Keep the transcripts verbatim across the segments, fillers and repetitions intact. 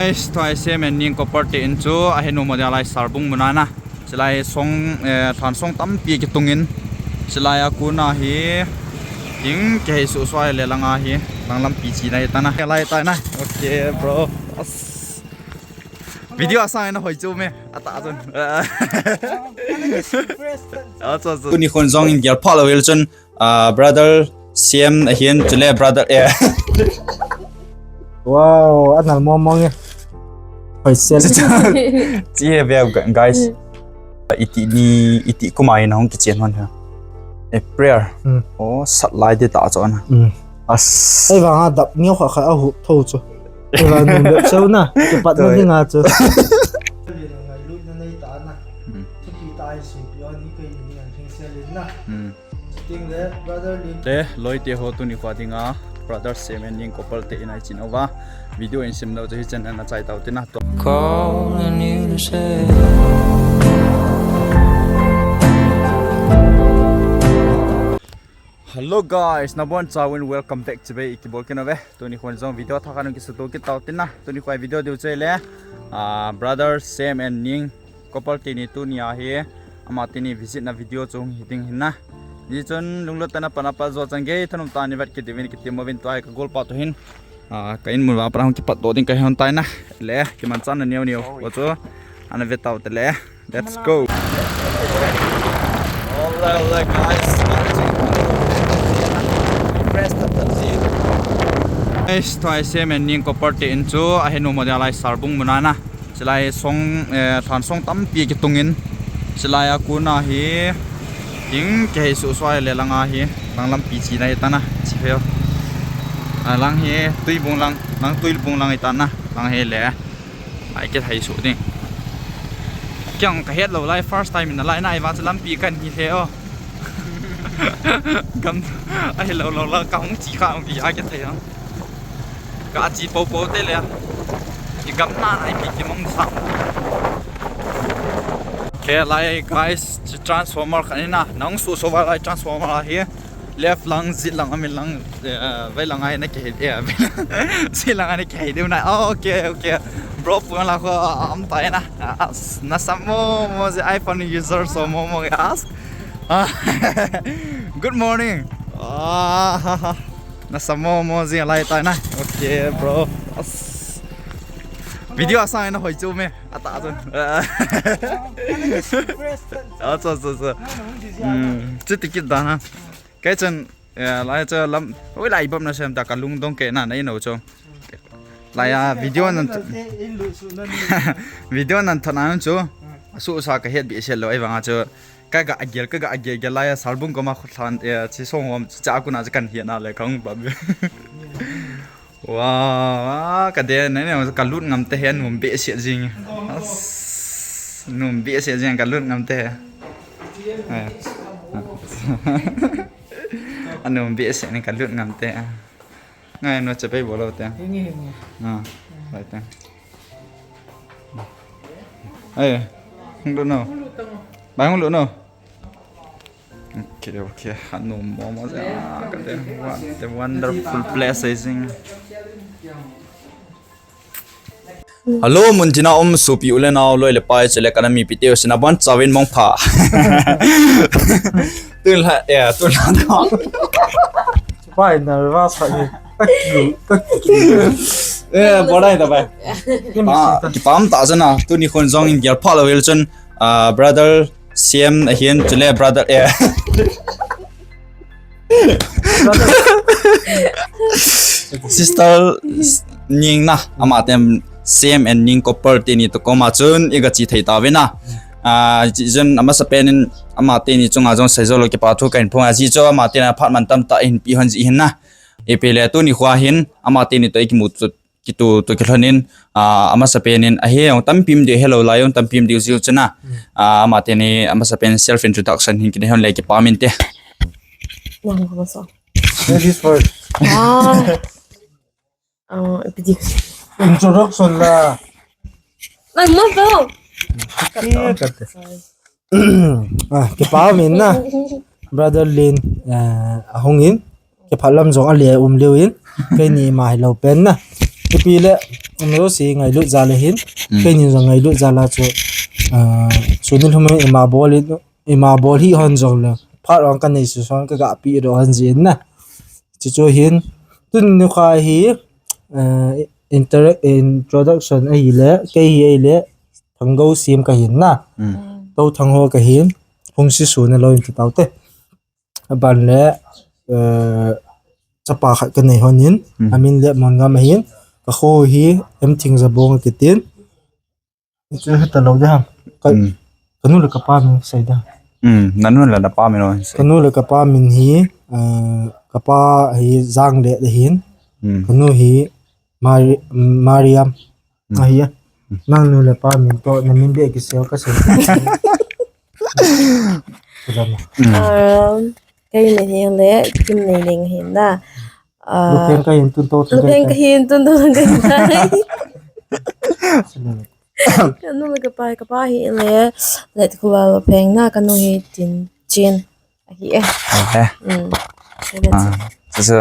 Guys, tua hi Sam and Ning couple te in chu ahin um u ahi, lai Sarbung muna na. Chulai song, eh, than song tampi kitungin. Chulai a kona hi thing kihei suhsuh le langa hi. Lang lampi china hi ta na. Lai ta na. Okay, bro. As. Video asang na hoi chu me. Ata chun. Acha, acha. Tuni khun jong in gel pha lou hel chun. Ah, brother Sam ahin, chule brother, eh. Wow, anal mong mong e. Hoi sel. Chi he ve, guys. Iti ni, iti kuma in hung kichen hon ha. Eh, prayer. Hmm. Oh, sat lai de ta chon. Hmm. As. Ei vang a dap neo kha kha a hu tho chu. Ei vang nung bep cheu na. Kipat na ding a chu. Ngailut na nei ta na. Hmm. Thupi ta in sui pi on ni kai ni an thing sel in na. Hmm. Ting le, brother Lim. Le, loi te ho tuni kho dinga, brother Sam and Ning couple te in a i chin uva. Video in sim lou chu hi channel na chai tau tina. Calling you to say. Hello guys, nabon chauvin welcome back chibai ikibol kit uve. Tuni khun jong video thakhat hung kisuto kit tau tina. Tuni kho video diu chu le, ah, brother Sam and Ning couple teni tuni a hi, ama teni visit na video chu hung hi ding hin na. Hichun lunglut tah in apat apat jo chan gei thanom tah in vet kit diuvin kitem uvin tua hi ka golpa toh hin. Ah, ka in mun uva pat a hung kipat doh ding kahi hon tai na. Le, kimanchahna neo neo. Oi. Ko chu, ana ve tau te le. Let's go. Ole, ole, guys. Guys, tua hi Sam and Ning couple te in chu ahin um u ahi, lai Sarbung muna na. Chulai song, eh, than song tampi kitungin. Chulai a kona hi thing kihei suhsuh le langa hi. Lang lampi china hi ta na. Chi pheo. Ah, lang hi Tuibung lang, lang Tuibung lang hi ta na. Lang hi le. Ai kihei suh ding. Kei jong ka het lou lai, first time in a lai na, ahivang chu lampi kan hi le o. Gam, ahi lou lou la, ka hung chi kha hung hi a kithei a. Ka chi po po te le. I gam na na ipi kimang sa. Okay, lai guys, chu transformer khat in a, nang su so va lai transformer a hi. Left lang, zit lang, amin lang, eh, vai lang ai na kihei, eh, zit lang ai na kihei diu na. Oh, okay, okay. Bro, pu la ko, ah, am tai na. Ah, na sam mo mo, the iPhone user so mo mo, as. Ah, good morning. Ah, na sam mo mo, the lai tai na. Okay, bro. As. Video asang na hoi chu me. Ata chun. Ah, so, so, so. Hmm, chu ticket dan ha. Kei chun, eh, lai chu lam, oi lai bap na sem ta ka lungdong kei na, na ino chu. Lai a video nan th-, video nan thana chu. Su sa ka het behseh lou, ahivang a chu. Ka ga agel, ka ga agel, gel lai a Sarbung koma khu than, eh, chi song hom, chi cha kuna chu kan hi na le kang ba. Wow, ka de, ne, ne, ka lut ngam te he, num behseh jing. As, num behseh jing, ka lut ngam te he. Eh. Anum behseh ni ka lut ngam te. Ngai no che pai bolo te. Hingi, hingi. Ah, pai te. Ai, hung lut no. Bai hung lut no. Okay, okay. Hanu momo ja. Ka te wa-, the wonderful place is in. Hello, mun tina um sopi u le nao loi le pai chule kana mipi teu sina bon chawin mong pha. Tun la, eh, tun la. Pai nervous ha ni. Ka ki, ka ki. Eh, bolai da bai. Kipah, kipah um tah jeh a, tuni khun jong in gel pha lou hel chun, ah, brother Sam ahin, chule brother, eh. Sister Ning na, ama ten Sam and Ning couple teni toh koma chun i ga che thei tauvin a. Ah, chi chun amasapen in ama teni chunga jong seijou lou kipathu kahin phong a, jeh chu ama ten a phat mantam tah in pi hon jeh hin na. Ipi le tuni kho hin ama teni toh i kimu chu kitu, tu kilhon in, ah, amasapen in, ahi, jong tampi um diu, hello, lai jong tampi um diu jeh chun a. Hmm. Ah, ama teni, amasapen self introduction hin kinei hon le kipah um inte. Nang ko so. Ladies first. Ah. Ah, ipi di. Introduction la. Nang mo to. Eh, kate. Ah, kipah um in na. Brother Lin, eh, ahung in. Kipah lam jong ale um leu in. Keini ima hilou pen na. Ipi le, Amro si ngailut jal ahin. Hmm. Keini jong ngailut jal a chu, ah, sunil hum ima bol in, ima bol hi hon jong le. Phat ong kanei su son ka ga pi ro hon jin na. Chuchu hin, tuni kha hi, ah, inter-, introduction ahile, kei hi ahile, Thanggo Sim kahin na. Hmm. Tou Thangho kahin, hung si su na lo in ti tau te. Aban le, eh, chapa khat kanei hon in, hmm, amin le Mon Ngam ahin, ka kho hi M Thing Zabong akitin. Chu hita lo de ham. Ka, hmm, kanu le kapa min sei de. Hmm, nanu le napa min lo sei. Kanu le kapa min hi, eh, kapa hi Jang le de hin. Hmm. Kanu hi Mari-, Mariam. Hmm. Ahi a. Hmm. Nang nu le pa min to, na min beh kisei ka sei. Kudama. Hmm. Um, kei min hi le, Kimneiling hin na. Ah, Lupeng kahin tun to, Lupeng kahin tun to, kahin tai. Kanu le kapa, kapa hi le, Letkhullal Lupeng na, kanu hi Tinchin. Ahi e. Ahi e. Mm. Ahi e. Ah, chu chu,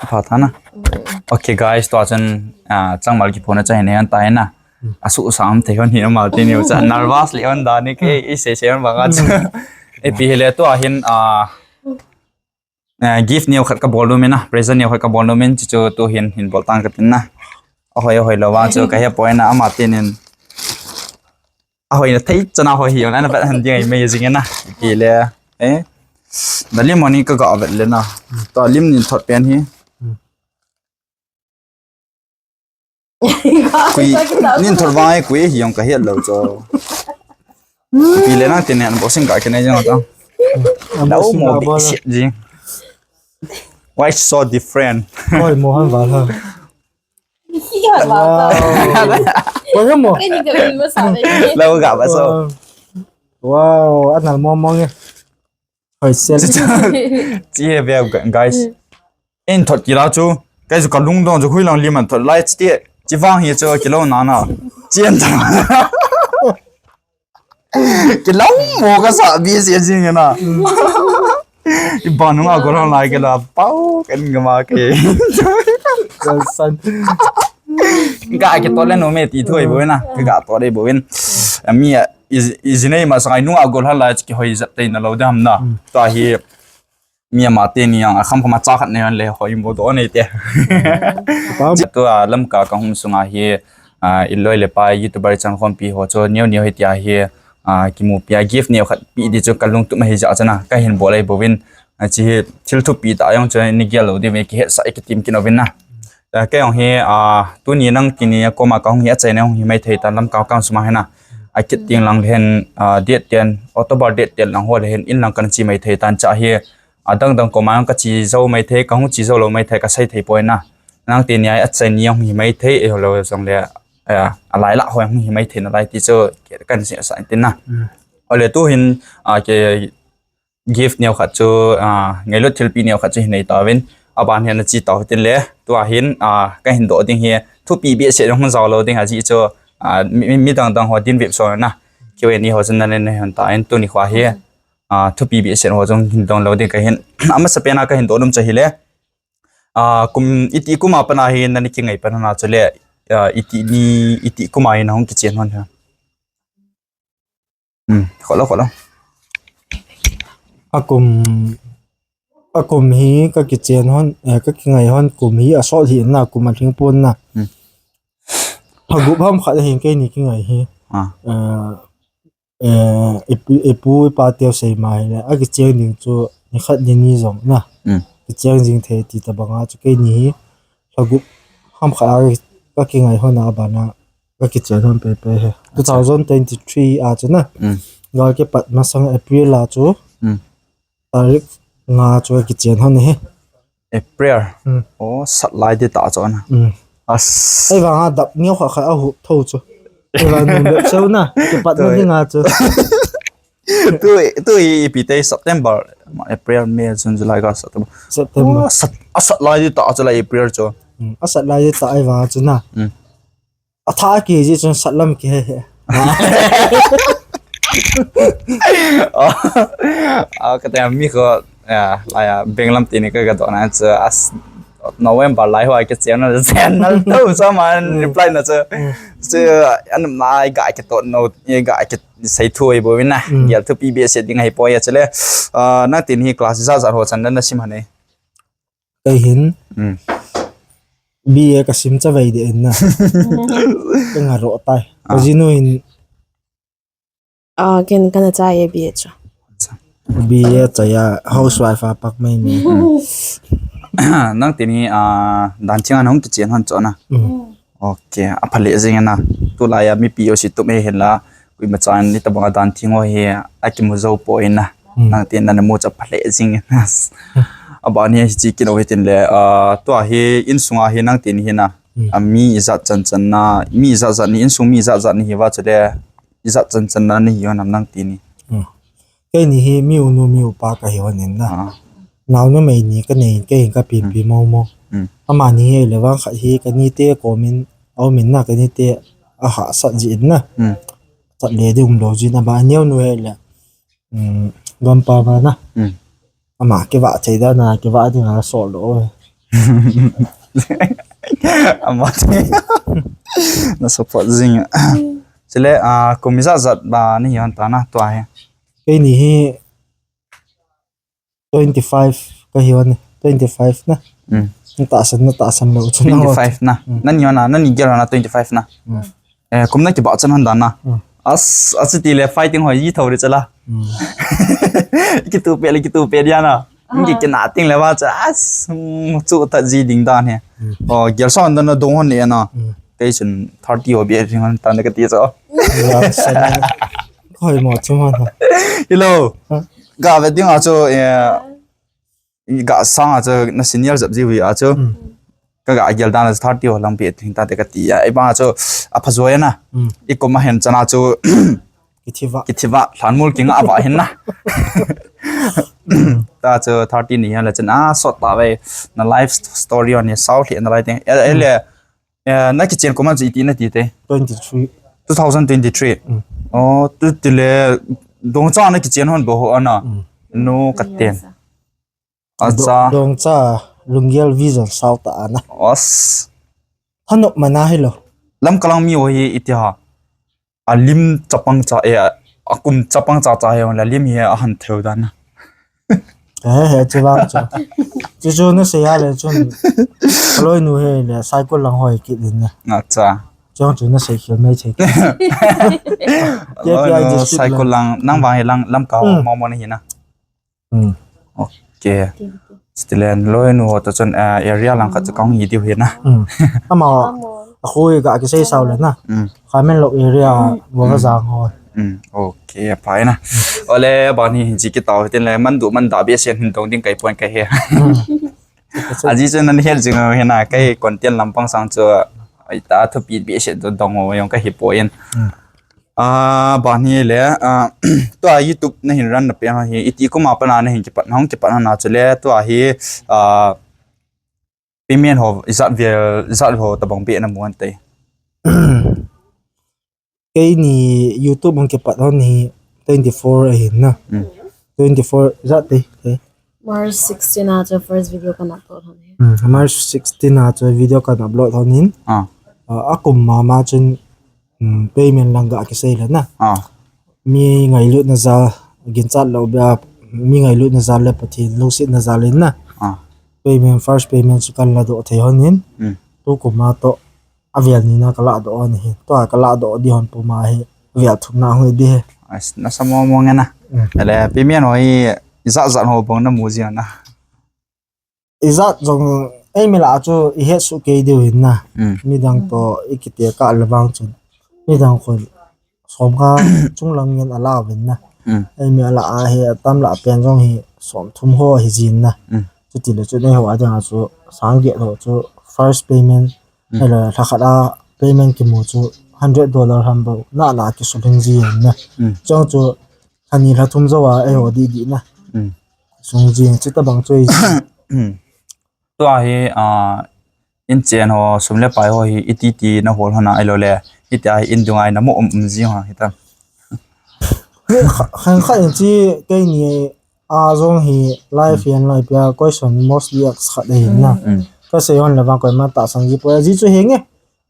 pha tha na. Mm, mm, mm. Okay, guys, tua chun, ah, changmal kiphona chu hin nei hon tai na. Mm. Asu sam thei hon hi ama te niu cha nervous le hon da ni ke, mm, i sei sei hon banga chu. Mm. Ipi hile tua hin, ah, eh, gift neo khat ka bol nom in na, present neo khat ka bol nom in, chu chu tu hin, hin bol tang katin na. Ahoi, ahoi lo vang chu ka he poi na, ama te nin. Ahoi na thei chana hoi hi, na vet han ding amazing na. Ipi le, eh. Dali moni ka ga vet le na. Tua lim nin thot pen hi. Kui, nin thot vang e kui hi jong ka het lo cho. Ipi le nang tin unboxing ka kinei jong ta. Unboxing ka bol. Why so different? Hoi, Mohan Val ha. Wow. Wow. Lo ga ba so. Wow, anal mo mo nge. Hoi, sel. Chi he ve, guys. In thot kila chu. Guys, ka lungdong chu hui lang lim an thot lai chi ti. Chi vang hi chu kilo na na. Chi an thot. Kilo mo ka sa bi si jing na. I ba nung a gol lai kila pau kan ga ma ke. San. Ga ke to le no me ti thoi bo na. Ga to le bo in. Ami a, i, i jinei ma sa ngai nung a gol lai ki hoi jat te na lo dam na. Mm. Tua hi mi ama te ni ang akham kham a cha khat nei hon le hoi mo do nei te. Pam. Tua Lamka ka hung sunga hi, ah, i loi le pai YouTuber chang khompi ho chu neo neo hi tia hi, ah, kimu pia gift neo khat pi di chu ka lungtup ma hi ja chana ka hin bol ai bovin, ah, chi hi thil thupi ta jong chu ni gel lo di ve ki het sa ki tim ki no vin na. Ah, kei jong hi, ah, tuni nang tini a koma ka hung hi a chaina hung hi mai thei tan Lamka ka hung suma hi na. A kit ting lang le hin, ah, date ten, October date ten lang ho le hin in lang kan chi mai thei tan cha hi. Adang dang koma ka chi jo mai thei, ka hung chi jo lo mai thei, ka sei thei poi na. Nang tini a, a chaina hung hi mai thei, e ho lo jong le, ah, a lai la ho hung hi mai thei na lai ti chu kan sei sa tin na. Mm. Ole tu hin, ah, ke gift neo khat chu, ah, ngailut thilpi neo khat chu hin nei tauvin. Aban hin a chi tau tin le, tua hin, ah, ka hin do ding hi, thupi behseh jong jao lo ding a ji chu, ah, mi, mi, mi dang dang ho din vep so na. Q and A ho chun na ne ne hon ta in tuni khua hi, ah, thupi behseh ho jong hin dong lo ding ka hin. Amasa pen a ka hin do nom chu hi le. Ah, kum, iti kum a pan a hi na ni ki ngai pan na chu le, ah, iti ni, iti kum a hi na hung ki chen hon ha. Hmm, kholo, kholo. A kum, a kum hi ka kichen hon, eh, ka kingai hon kum hi a sol hi na, kum a thing pon na. Hmm. A gup ham khat hin kei ni kingai hi. Ah. Eh, eh, ipu, ipu ipa teu sei ma hi le, a kicheng ding chu ni khat ni ni jong na. Hmm. Kicheng jing thei ti ta banga chu kei ni hi. A gup ham khat a ka kingai hon a bana. Ka kichen hon pepe he. Acha. Two thousand twenty-three a chu na. Mm. Gal kipat masang April a chu. Mm. Tarik nga chu ka kichen hon he. April. Mm. Oh, sat lai di ta chu na. Mm. As. Ei vang a dap neo kha kha a hu tho chu. Ei vang nung bep seu na. Kipat na ding a chu. Tu, tu i, ipi te September, April, May, June, July, August, September. September. Oh, sat, a sat lai di ta chu la April chu. Mm, a sat lai di ta ei vang chu na. Mm. A tha ki ji chun sat lam ki he he. Oh, ah, ka te mi ko, ya, la ya, beng lam ti ni ka ga do na chu as, November lai hoa kichen na, chen na to sa man reply na chu. Chu an mai ga kitot no, ga kisei thu ai bo na. Gel thupi behseh ding ahi poi a chule. Ah, nangtin hi class ijat jat ho chan na sim hane? Kei hin B A ka sim chavai de na. Ka nga ro tai. Ka jinu hin Ah, ken kana chai a B A chu. B A chai a housewife a pak mai ni. Nangtin hi, ah, dan thing a hung kichen hon chu na. Okay, apha le jing na. Tulai a mipi jouse tup e hin la. Koima chan hitabang a dan thing ho hi akimu jou poi na. Nangtin na mu chu apha le jing na. Abani hiche kino hitin le, ah, tua hi insunga hi nangtin hi na. Ah, mi ijat chan chan na, mi ijat jat ni, insung mi ijat jat ni hi va chule. Ijat chan chan na ni hi hon am nangtin hi? Kei ni hi mi u nu mi u pa ka hi hon in na. Nao numei ni ka nei in kei hin ka pipi mo mo. Amani hi le vang khat hi ka ni te komin, a um in na ka ni te a hahsat ji in na. Chat le ding um lo ji na ba neo nu hi le. Gampa ba na. Ama kiva thei da na kiva ding a sol lo. Ama thei. Na support jing. Chule, ah, kum ijat jat ba ni hi hon ta na tua hi? Kei ni hi twenty five ka hi hon, twenty five na. Na ta san, na ta san lo chu na. Twenty five na. Na ni hon na, na ni gel hon na twenty five na. Eh, kum na kiba chan hon dan na. As, as ti le fighting ho yi thou ri chala. Kitu pe le kitu pe dia na. Ngi kina ting le ba cha as chu ta ji ding dan he. O gel sa dan na dong hon le na. Kei chun thirty o be ring hon tan ka ti cha. Koi mo chu mo. Hello. Ga ve ding a chu, eh, ga sang a chu na senior jap ji wi a chu. Ka ga gel dan a chu thirty o lang be ting ta te ka ti a. Ei ba chu a pha jo na. I kum a hen chana chu Kithiva. Kithiva, lhanmul kinga va hin na. Ta chu thirty ni hon le chen a sot ta ve na life story on ni sao le na lai teng. Ele, eh, na kichen kum a chu iti na ti te. Twenty three. Two thousand twenty three. Oh, tu ti le dong cha na kichen hon bo ho ana. No ka ten. Acha. Dongcha lunggel vision sao ta ana. Os. Thanop mana hi lo. Lamka lang mi o hi iti ha. A lim chapang cha e, a kum chapang cha cha he la lim hi a han theu dan. He he chu vang chu. Chu chu na sei a le chun. Loi nu he le cycle lang hoi kit din na. Acha. Chong chu na sei khel mai thei. Loi nu cycle lang nang vang he lang Lamka ho mo mo na hi na. Okay. Stilen loi nu ho to chun, eh, area lang khat chu kong hi diu hi na. Ama a khu ga kisei sao le na. Khamen lo area bo ga jang ho. Okay, phai na. Ole ba ni ji kitao tin le man du man da be sen hin dong ding kai point kai he. Aji chun nan hel jing ho hi na kai content lampang sang chu ai ta thupi be se dong ho yong ka hi poi. Ah, bani le, ah, tua YouTube na hin run na pe ha hi, iti kum a pat na na hin kipat, na hung kipat na na chule, tua hi, ah, payment ho, ijat vel, ijat ho tabang be na mu ante. Kei ni YouTube hung kipat hon hi twenty four ahin na. Twenty four ijat te. March sixteen a chu first video kan upload hon hi. March sixteen a chu video kan upload hon hin. Ah. Ah, a kum mama chun, payment lang ga kisei le na. Ah. Mi ngailutna jal, ginchat lo bia, mi ngailutna jal le Pathen lungsetna jal in na. Ah. Payment, first payment chu kan la doh thei hon hin. Tu kum a to avel ni na ka la doh hon hin. Tua ka la doh di hon puma hi avel thum na hoi di hi. As, na sa mo mo nge na. Ele payment ho hi ijat jat ho bang na mu ji na. Ijat jong ei mi la chu i het su kei diu hin na. Midang to i kite ka le vang chun. Midang khun som ka chung lang ngen a la vin na. Ei mi a la a hi a tam la pen jong hi som thum ho hi jin na. Chuti le chu nei ho a ding a chu sang get ho chu first payment. Ei lo la khat a payment ki mu chu hundred dollar ham bo na na ki su ling ji na. Chong chu Ani la thum jo a ei ho di di na. Sung jing chu tabang chu ei. Tua hi, ah, in chen ho, sum le pai ho hi, iti ti na hol hona ei lo le. Iti a hi in dung ai na mo um um ji ho hi ta. Khan kha in chi kei ni a jong hi life yan lai pia question mostly ask khat ei na. Kasei hon le vang koima tahsan ji poi, ajeh chu henge.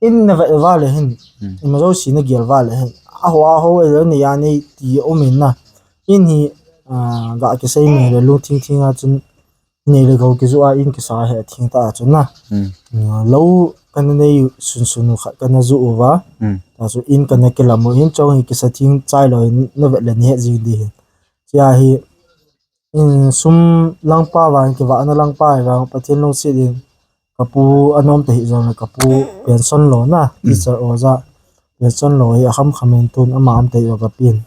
In na vet uva le hin, ima jouse na gel uva le hin, aho aho e le nei a nei ti um in na. In hi, ah, ga kisei mi le lungthim thim a chun nei le gou kijoh a in kisa hi athim tah a chun na. Ah, lou kana nei sunsun u khat kana joh uva. Ta chu in kana kilam u hin chong hi kisa thim chai lou hin na vet le nei het jing ding hin. Chia hi, in sum langpa vang, kivahna langpa hi vang, Pathen lungset in, kapu anom te hi jong le kapu pension lo na, teacher oja, pension lo hi akham kham in tun ama am te hi kapin.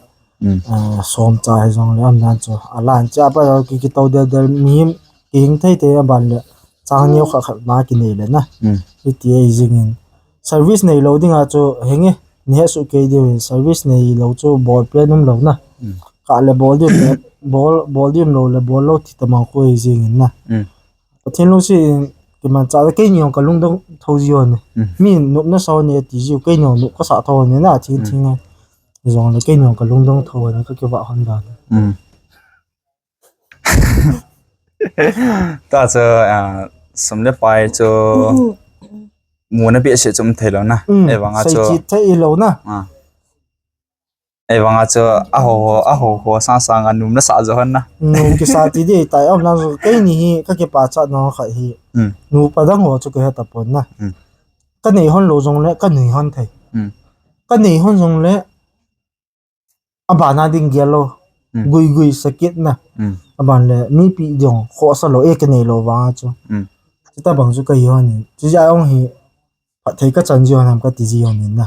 Ah, som cha hi jong le am dan chu, alan cha pa ki, kitou del del mi him, kihing thei thei aban le, chang neo khat khat ma kinei le na. Hiti ahi jing in, service nei lou ding a chu, henge, nei he su kei ding in, service nei lou chu, bol pen um lou na. Kha le bol ding le, bol, bol ding lou le, bol lou ti tamang khu ahi jing in na. Pathen lungset in kimanchah le keini jong kalungdong tho ji hon e. Mi nopna sa hon e ti ji u keini jong nop kasa tho hon e na thing thing a. Jong le keini jong kalungdong tho hon e kakivah hon dan. Ta chu, ah, sum le pai chu muna behseh chu um thei lou na. Ahivang a chu. Sei chi thei lou na. Ah. Ahivang a chu, aho, aho, ho, sang, sang, a nom nasa jo hon na. Nom kisa ti di, tai, um, lang jo, keini hi, kakipachat nom khat hi. Nupa dang ho chu kahe tapon na. Kanei hon lou jong le, kanei hon thei. Kanei hon jong le, abana ding gel lou. Gui gui sakit na. Aban le, mipi ding, khosa lou, e kanei lou vang a chu. Chuti bang chu kahi hon in. Chu ja ong hi, phatthei kachan ji hon ham kati ji hon in na.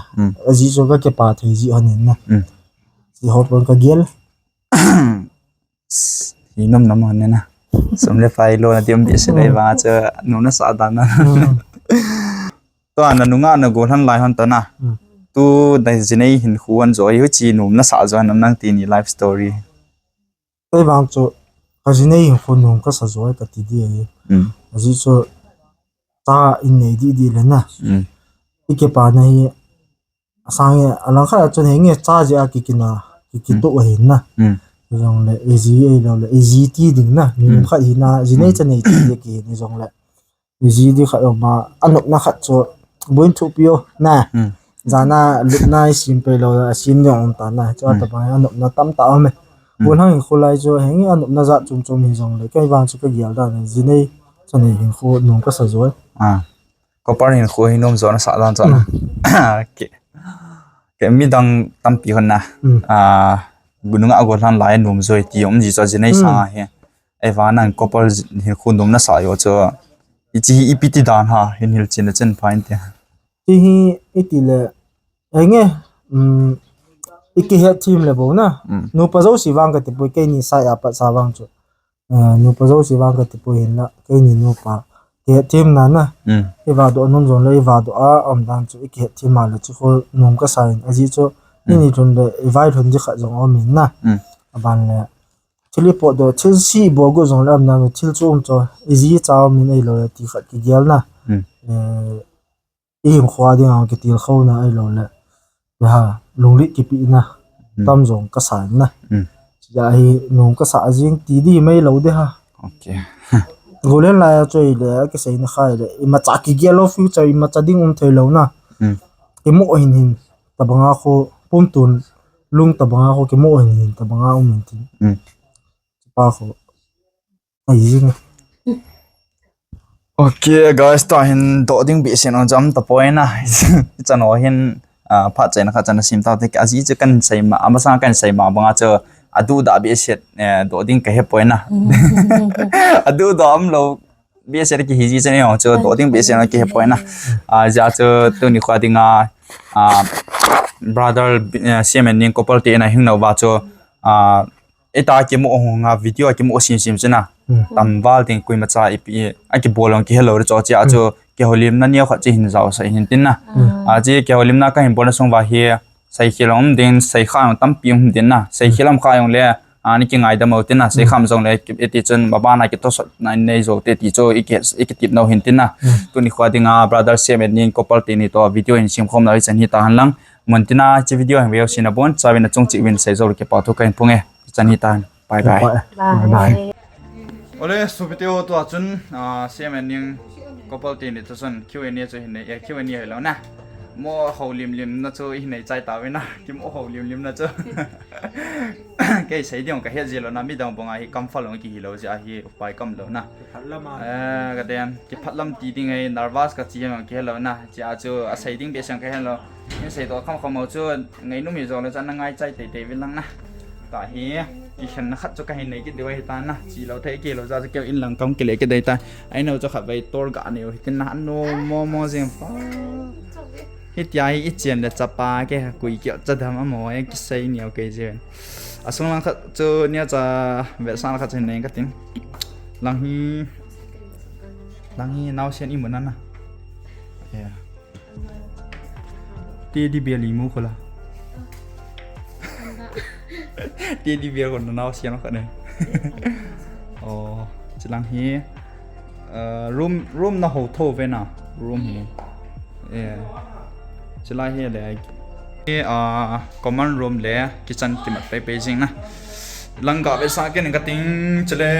Ajeh chu kakipa thei ji hon in na. Ti ho pon kagel. Hi nom nom hon in na. Sum le pai lona ti um behseh ahivang a chu nom nasa dan na. Tua na nunga na gollhang lai hon ta na. Tu na jinei hinkho hon jo hi huchi nom nasa jo hon nang ti ni life story. Kei vang chu, kajinei hinkho nom kasa jo e kati di ahi. Ajeh chu, cha in nei di di le na. Ikipa na hi, asang e, alang khat a chun henge cha jeh a kikina, kikituh ahi na. Jong le, iji ei lou le, iji ti ding na. Mi khat hi na, jinei cha nei ti di kihi ni jong le. Iji di khat um a, anopna khat chu, buin thupi o, na. Jana lupna isim pei lou, asim jong um ta na, chu tabang anopna tamtah um e. Gollhang hinkho lai chu, henge anopna jat chom chom hi jong le, kei vang chu kagel dan, jinei, chanei hinkho nom kasa jo e. Ah. Couple hinkho hi nom jo nasa dan chu na. Ke, ke midang tampi hon na. Ah, nunga gollhang lai nom jo e ti um ji chu jinei sang a hi. Ahivang nang couple hinkho nom nasa jo chu. Hichi hi ipi ti dan ham, hin hilchen le chen pha inte. Ti hi iti le, henge, um, ikihet them le bou na. Nupa jouse vang kati poi keini sa a pat sa vang chu. Ah, nupa jouse vang kati poi hinla, keini nupa. Kihet them na na. Iva doh nom jong le, iva doh a, um dan chu, ikihet them a le chu, khu nom kasa in. Ajeh chu, ini thun le, ivai thun di khat jong um in na. Aban le, thil ipot doh, thil si ibol got jong le, um dan chu, thil chu um chu, iji cha um in ei lou le, ti khat kigel na. Eh, ihinkho a ding a kitilkhou na ei lou le. Ha, lunglit kipi na. Tam jong kasa in na. Chia hi nom kasa jing ti di mai lou de ha. Okay. Gollhang lai a chu ei le, kisei na khai le. Imacha kigel lou future, imacha ding um thei lou na. Kimu hin hin. Tabang a khu, pum tun, lung tabang a khu, kimu hin hin, tabang a um hin tin. Pa khu. Ai, jing. Okay, guys, tua hin doh ding behseh jong um tapoi na. Chan ho hin, ah, phat chaina khat chan asim tau te, ajeh chu kahin sei ma, amasang kahin sei ma banga chu aduhdah behseh, eh, doh ding kahe poi na. Aduhdah umlou behseh kihi ji chan ho chu doh ding behseh kahe poi na. Ah, hijeh chu tuni kho dinga, ah, brother, eh, Siam and Ning couple te in ahing nau va chu, ah, Ita kimu hung a video kimu sim sim china. Tam val ding koima cha ipi, akibol hung kihelou re chu chia chu kiholimna neo khat chi hin jao sa hin tin na. A chi kiholimna kahin bolna sung va hi, seikhel um din, seikha tampi um din na. Seikhel um kha jong le, ani kingaidam u tin na. Seikha um jong le, iti chun mabana kitosot na nei jou te ti chu iki, ikitip nau hin tin na. Tuni kho dinga brother Siam and Ning couple teni to video hin simkhom nau hi chan hita hen lang. Mun tina chi video hin veu sina bon, chavin achung cheh uvin seijou le kipa thu kahin phong e. Chan hita hen. Bye bye. Bye bye. Ole, sopite ho, tua chun, ah, Siam and Ning Couple teni toh chun Q and A chu hin nei, eh, Q and A hilou na. Mo houlim lim na chu hin nei chai tauvin na. Kimo houlim lim na chu. Kei sei ding kahet jilou na, midang banga hi kam phalou kihilou jeh a hi upai kamlou na. Kiphatlam a. Eh, ka den, kiphatlam ti ding ahi, nervous kachi ham kihelou na. Chia chu asei ding behseh kahelou. Hin sei toh kham kham u chu ngainom hijongle chu ana ngaichai teitei uvin lang na. Tahi, kikhenna khat chu kahin nei kit diu ahi ta na. Chilou thei kilou jeh chu keu in lang kam kile kit dei ta. Ahi nau chu khatvei tor ga neiu hitin na, anu momo jing pa. Hitia hi ichen le chapa kei kakui keu chadam amo e kisei niu kei jin. Asung lang khat chu neocha vetsahna khat chu hin nei katin. Lang hi, lang hi naosen imu na na. Yeah. Teddy bear imu kho la. Teddy bear kon naosen khat ne. Oh, chilang hi, uh, room, room na ho tho ve na, room hi. Yeah. Chilai hi le, hi, uh, common room le kitchen kimat pai pai jing na. Lang ga vetsah kit in kating chule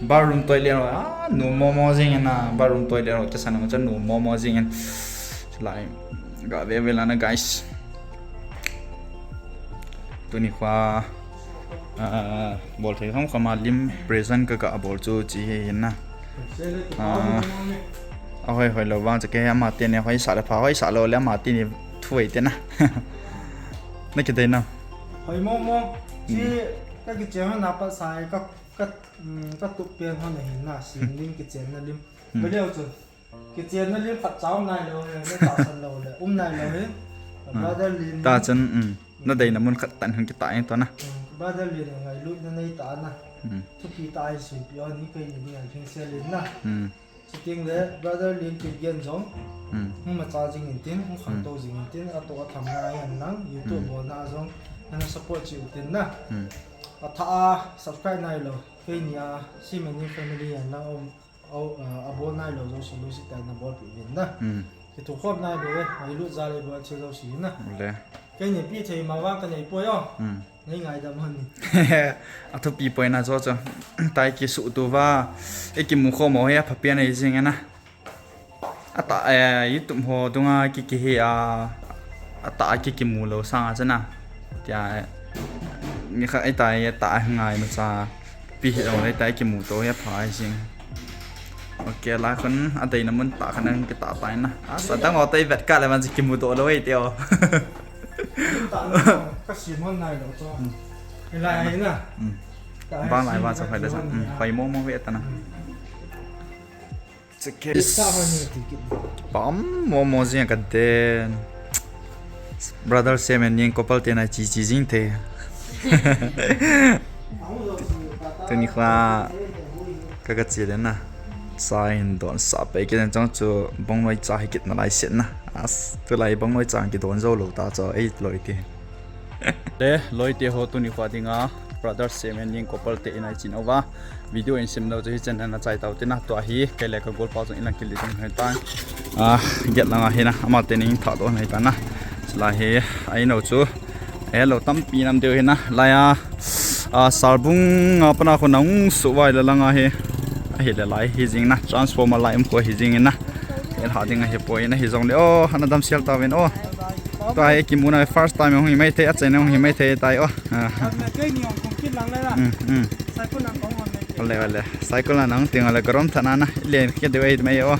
bathroom toilet ho, ah, nu momo jing in na, bathroom toilet ho, kitchen ho chu nu momo jing in. Chilai ga ve ve la na, guys. Tuni kho, ah, bol thei kham kham a lim present ka ga bol chu chi hi hin na. Ah, ahoi hoi lou vang chu kei ama teni hoisah le pha, hoisah lou le ama teni thu ei te na. Na kidei na. Hoi momo. Chi ka kichen na pat sai ka, ka, mm, ka tup pen ho na hin na, sing lim kichen na lim. Hmm. Ba leu chu. Kichen na lim khat cha um nailou, na tahsan lou le, um nailou hi. Hmm. Brother Lin. Ta chun, um, na deina mun khat tah in hung kitah in toh na. Hmm, Brother Lin ngailut na nei ta na. Hmm. Thupi tah in seipi o, ni kei ni ni a thing se lin na. Hmm. Chuteng le Brother Lin Kipgen jong. Hmm. Hung macha jing in tin, hung khangtou jing in tin, atoh atham na ahi hen lang, YouTube, hmm, bol na jong, nana support cheh u tin na. Hmm. Athah a subscribe nailou, kei ni a, Semen Ning family hen lang, um, Au, ah, abol nailou jouse, jouse tah in nabolpeh uvin na. Hmm. Kithukhom nailou e, ngailut jal e, bol thil jouse na. Le. Kei neipi thei ma vang kanei poi o. Hmm. Nei ngaidam hon ni. Athupi poi na jo chu. Tahi kisuhto uva, ikimu khom u hi aphapen ahi jing e na. Atah, eh, YouTube ho dunga ki, ki hi a, atah a ki, kimu lou sang a chu na. Tia, eh, mi khat ahi tai, atah a ngai macha. Pi hi lou le tai kimuto hi apha jing. Okay, la khun adeina mun tah khat in kitah tai na. Asa dang o tai vet kah le man chu kimuto lou e ti o. Ka sim hon nailou chu. Hmm. Hilai hi na. Hmm. Ka ba lai ba sim chu hoi le sa. Hmm. Hoi momo ve ta na. Hmm. Pam momo jing ka den. Brother Semen Ning couple teni chi chi jing te. Tuni kho ka, ka che le na. Cha hin don sa pai kit in chang chu bongnoi cha hi kit nalai set na. As, tulai bongnoi cha kidon jou lou ta chu ei loi ti. Le, loi te ho, tuni kho dinga Brother Semen Ning couple te in a i chin uva. Video in sim lou chu hi channel na chai tau tina, tua hi kei le ka golpa jong in lang kili ding hi ta. Ah, get langa hi na, ama teni thah doh hi ta na. Chulai hi, a in u chu. Hello, tampi nam deu hi na. Lai a, ah, Sarbung, ah, pana khu nang su vai le langa hi. Ahi le lai hi jing na, transformer lai um khu hi jing in na. El ha ding ahi poi na hi jong le. Oh, ana dam sial ta vin oh. Tua hi kimu na first time hung hi mai thei, achaina hung hi mai thei tai o. Ah. Am na kei ni hung kum kit lang le la. Mm, mm. Cycle lang kong hon le. Ole, ole. Cycle lang nang ting ole, garom thana na. Len kit deu ei mai o.